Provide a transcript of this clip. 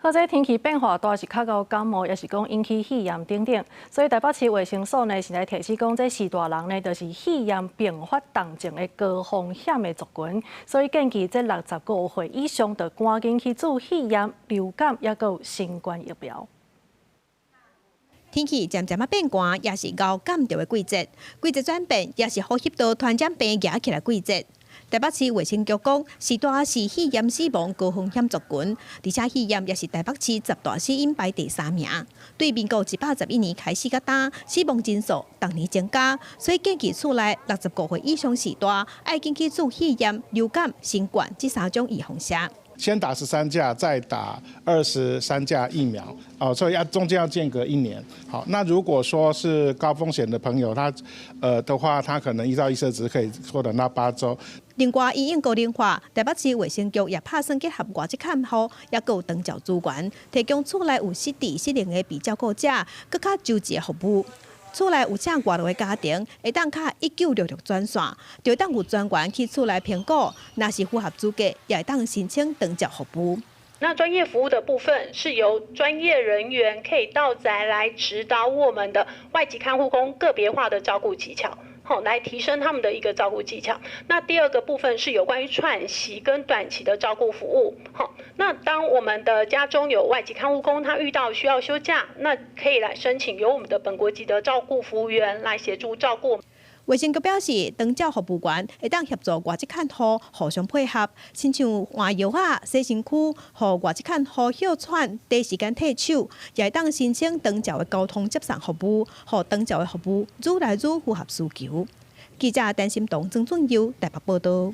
閣這天氣變化大是較𠢕感冒，抑是講引起肺炎等等，所以台北市衛生所呢是來提醒講，這序大人呢就是肺炎併發重症的高風險的族群，所以建議這65歲以上就趕緊去注肺炎、流感，抑閣有新冠疫苗。天氣漸漸仔變寒，也是𠢕感著的季節。季節轉變，也是呼吸道傳染病惹起來季節。台北市衛生局講，序大是肺炎死亡高風險族群，而且肺炎也是台北市十大死因排第三名。對民國111年開始到今，死亡人數逐年增加，所以建議厝內65歲以上序大，愛緊去注肺炎、流感、新冠這三種預防射。先打13價，再打23價疫苗，哦，所以要中間要間隔一年。好，那如果說是高風險的朋友，他的話，他可能一到一射只可以縮短到8週。另外，因應高齡化，台北市衛生局也拍算結合外籍看護，抑閣有長照資源，提供厝內有失智失能的被照顧者，閣較周全的服務。厝內有請外勞的家庭，會當敲1966專線，就會當有專員去厝內評估，若是符合資格，也會當申請長照服務。那專業服務的部分是由專業人員可以到宅來指導我們的外籍看護工個別化的照顧技巧，好，來提升他們的一個照顧技巧。那第二個部分是有關於喘息跟短期的照顧服務，好，那當我們的家中有外籍看護工，他遇到需要休假，那可以來申請由我們的本國籍的照顧服務員來協助照顧。衛生局表示，長照服務員會當協助外籍看護互相配合，親像換藥仔、洗身軀，予外籍看護歇喘、短時間替手，也會當申請長照的交通接送服務，予長照的服務愈來愈符合需求。記者陳心彤、曾俊佑台北報道。